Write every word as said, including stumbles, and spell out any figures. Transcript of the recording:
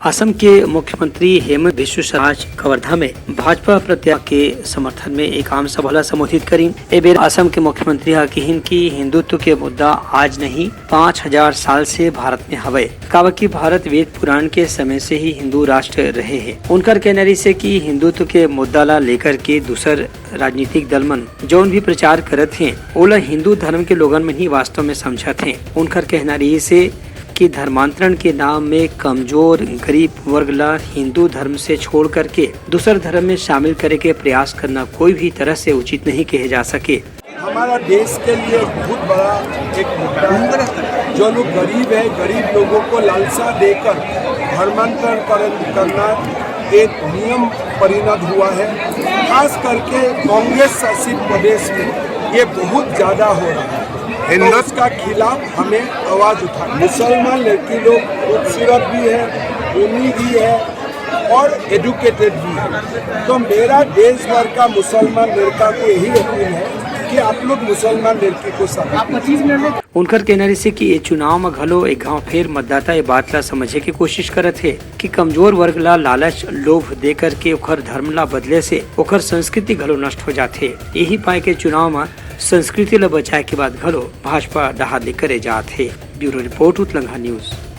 असम के मुख्यमंत्री हेमंत बिस्व शर्मा आज कवर्धा में भाजपा प्रत्याशी के समर्थन में एक आम सभा ला संबोधित करिन। ए बेर असम के मुख्यमंत्री ह किहिन कि हिंदुत्व के मुद्दा आज नहीं, पाँच हजार साल से भारत में हवय, काबर कि भारत वेद पुराण के समय से ही हिंदू राष्ट्र रहे हे। उनकर कहना रहिसे कि हिंदुत्व के मुद्दा ला लेकर के दूसर राजनीतिक दल मन जौन भी प्रचार करत हें, ओला हिंदू धर्म के लोगन मन ही वास्तव में समझत हें। उनकर कहना रहिसे कि धर्मांतरण के नाम में कमजोर गरीब वर्ग ला हिंदू धर्म से छोड़ करके दूसर धर्म में शामिल करे के प्रयास करना कोई भी तरह से उचित नहीं कहे जा सके। हमारा देश के लिए बहुत बड़ा एक मुद्दा है। जो लोग गरीब है, गरीब लोगों को लालसा देकर धर्मांतरण करन-, करना एक नियम परिणत हुआ है। खास करके कांग्रेस शासित प्रदेश में ये बहुत ज्यादा हो रहा है। तो हिंदू- उसका खिलाफ हमें आवाज उठा। मुसलमान लड़की लोग खूबसूरत भी है, गुणी भी है और एजुकेटेड भी है। तो मेरा देश भर का मुसलमान लड़का को यही अपील है कि आप लोग मुसलमान लड़की को सपोर्ट। उनकर कहना रहिसे कि ये चुनाव म घलो एक घाव फेर मतदाता ये बात ला समझे के कोशिश करत हे कि कमजोर वर्ग ला लालच, लोभ दे करके ओखर धर्म ला बदले से ओखर संस्कृति घलो नष्ट हो जाथे। यही पाय के चुनाव म संस्कृति ला बचाए के बात घलो भाजपा डहार ले करे जात हे। Bureau report, Utlangha news.